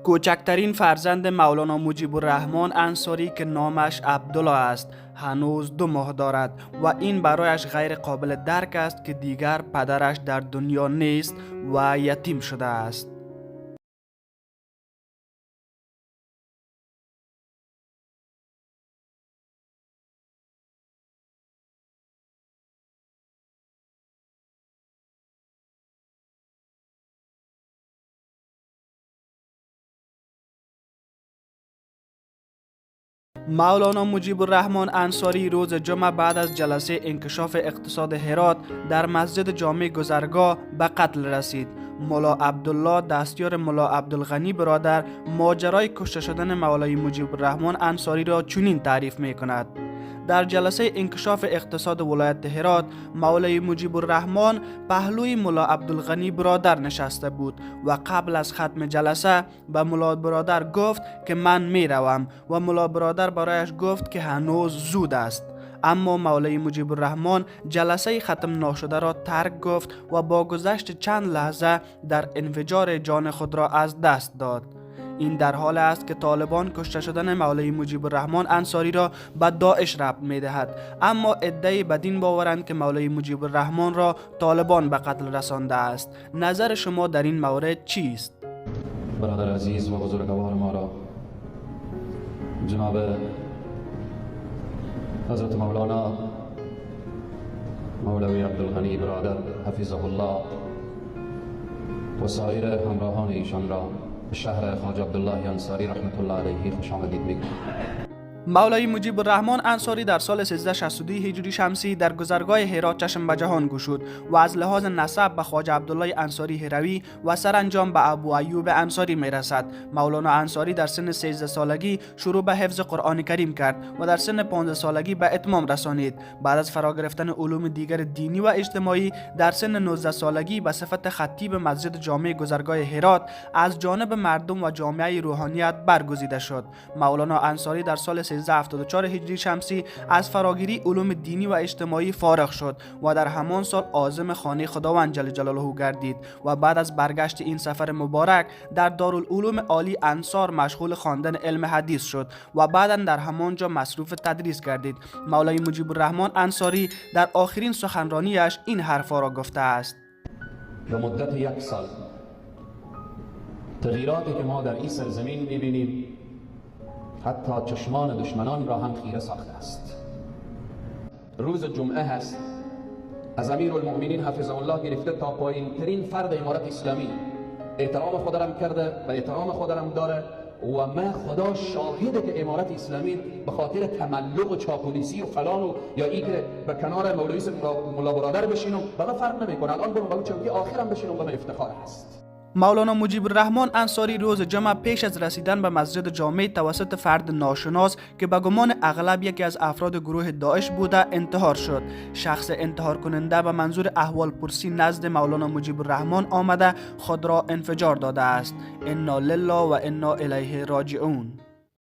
کوچکترین فرزند مولانا مجیب الرحمن انصاری که نامش عبدالله است هنوز 2 ماه دارد و این برایش غیر قابل درک است که دیگر پدرش در دنیا نیست و یتیم شده است. مولانا مجیب الرحمن انصاری روز جمعه بعد از جلسه انکشاف اقتصاد هرات در مسجد جامع گذرگاه به قتل رسید. ملا عبدالله، دستیار ملا عبدالغنی برادر، ماجرای کشته شدن مولای مجیب الرحمن انصاری را چنین تعریف می کند: در جلسه انکشاف اقتصاد ولایت هرات، مولای مجیب الرحمن پهلوی ملا عبدالغنی برادر نشسته بود و قبل از ختم جلسه به ملا برادر گفت که من می روم و ملا برادر برایش گفت که هنوز زود است. اما مولای مجیب الرحمن جلسه ختم ناشده را ترک گفت و با گذشت چند لحظه در انفجار جان خود را از دست داد. این در حال است که طالبان کشته شدن مولای مجیب الرحمن انصاری را به داعش ربط می دهد، اما عده‌ای بدین باورند که مولای مجیب الرحمن را طالبان به قتل رسانده است. نظر شما در این مورد چیست؟ برادر عزیز و بزرگوار ما را، جناب حضرت مولانا مولوی عبدالغنی برادر حفظه الله و سایر همراهان ایشان را به شهر خواجه عبدالله انصاری رحمت الله علیه خوش آمدید میگم. مولای مجیب الرحمن انصاری در سال 1362 هجری شمسی در گذرگاه هرات چشم به جهان گشود و از لحاظ نسب به خواجه عبدالله انصاری هروی و سرانجام به ابو ایوب انصاری میرسد. مولانا انصاری در سن 13 سالگی شروع به حفظ قرآن کریم کرد و در سن 15 سالگی به اتمام رسانید. بعد از فرا گرفتن علوم دیگر دینی و اجتماعی، در سن 19 سالگی به صفت خطیب مسجد جامع گذرگاه هرات از جانب مردم و جامعه روحانیت برگزیده شد. مولانا انصاری در سال 1374 هجری شمسی از فراگیری علوم دینی و اجتماعی فارغ شد و در همان سال عازم خانه خداوند جل جلاله گردید و بعد از برگشت این سفر مبارک در دارالعلوم عالی انصار مشغول خواندن علم حدیث شد و بعدا در همانجا مصروف تدریس گردید. مولای مجیب الرحمن انصاری در آخرین سخنرانیش این حرفها را گفته است: به مدت یک سال تغییراتی که ما در این سرزمین میبینیم حتی چشمان دشمنان را هم خیره ساخته است. روز جمعه هست، از امیر المؤمنین حفظه الله گرفته تا پایین ترین فرد امارت اسلامی احترام خودم کرده و احترام خودم داره و من خدا شاهده که امارت اسلامی به خاطر تملق و چاپولیسی و فلان و یا ای که به کنار مولوی ملا برادر بشینم به من فرق نمیکنه. الان برم به چوکی آخرم بشینم، به من افتخار هست. مولانا مجیب الرحمن انصاری روز جمعه پیش از رسیدن به مسجد جامع توسط فرد ناشناس که به گمان اغلب یکی از افراد گروه داعش بوده انتحار شد. شخص انتحار کننده به منظور احوال پرسی نزد مولانا مجیب الرحمن آمده خود را انفجار داده است. انا لله و انا الیه راجعون.